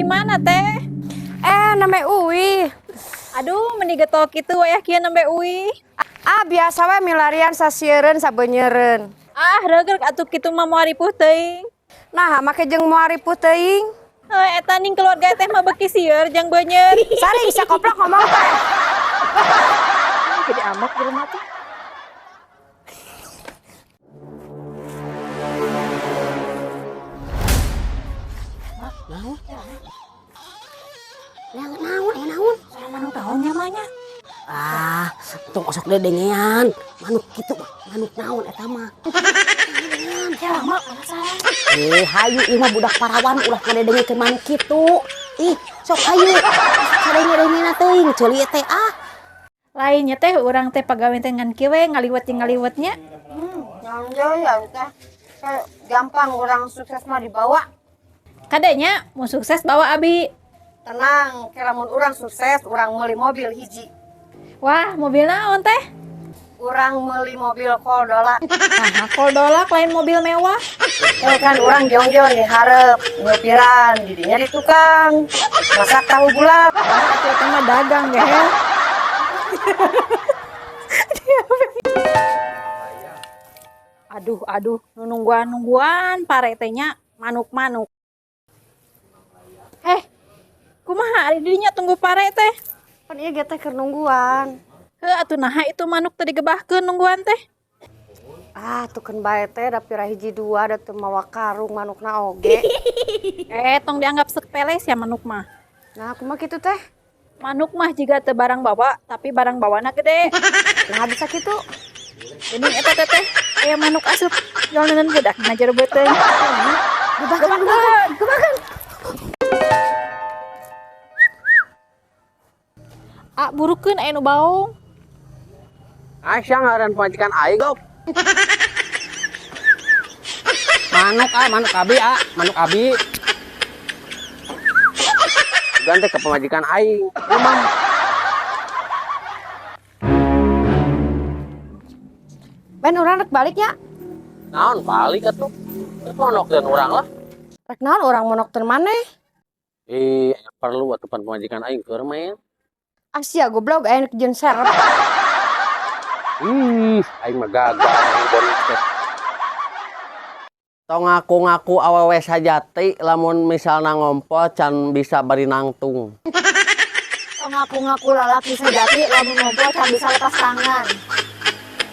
mana teh? Nembe uih. Aduh, meni getol kitu wayah kieu nembe uih. Ah, biasa we milarian sasiereun sabenyeureun. Ah, reugreug atuh kitu mah moal ripuh teuing. Nah, make jeung moal ripuh teuing. Heuh, eta ning keluarga teh mah beuki sieur jeung beunyer. Sari bisa koplok ngomong teh. Jadi amak di rumah tuh. Naon? Yang naon, aya naon? Soal manuk naon nya mah nya? Ah, tong osok dedengean. Manuk kitu mah, manuk naon eta mah? Ya lama penasaran. Hayu ieu mah budak parawan ulah ngadedengekeun manuk kitu. Ih, sok hayu. Sadenge-dengena teuing ceuli teh ah. Lainnya teh urang teh pagawe teh ngan kieu we ngaliwet jeung ngaliwetnya. Naon deui ya teh. Gampang orang sukses mah dibawa. Kadenya mau sukses bawa abi. Tenang, lamun urang sukses, urang meuli mobil hiji. Wah, mobil naon teh? Urang meuli mobil koldolak. Nah, koldolak lain mobil mewah. Kan urang jongjon di hareup, nyupiran, didinya di tukang. Masak tahu bulat. Wah, atuh mah dagang gehel. Aduh, aduh, nu nungguan-nungguan pare teh nya manuk-manuk. Kumaha ari dinya tunggu pare teh? Pan ieu ge teh keur nungguan. Heuh, atuh naha itu manuk teh digebahkeun nungguan teh? Ah, tukeun bae teh da pira hiji dua da teu mawa karung manukna oge. Tong dianggap sepele sia manuk mah. Nah, kumaha kitu teh? Manuk mah jiga teu barang bawa, tapi barang bawana gede. Nah, bisa kitu. Ini eta teh teh aya manuk asup jolneun budak na jero beuteung. Gebahkeun, gebahkeun, gebahkeun. Ah, burukeun aya nu baong. Aisyah ngaran pamajikan aing gop. Manuk ah, manuk abi ah, manuk abi. Ganti ke pamajikan aing. Emang. Ben urang rek balik nya. Naon balik atuh? Rek monok dan urang lah. Rek naon urang monok teu maneh? Perlu atuh pan pamajikan aing keur mah. Asia goblok aya nu jeung serep. Ih, aing mah gagal aing bonus teh. Tong ngaku-ngaku awewe sajati lamun misalna ngompol can bisa bari nangtung. Tong ngaku-ngaku lalaki sajati lamun ngompol can bisa lepas tangan.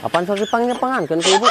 Apaan sok dipanggil pangankeun ku ibu?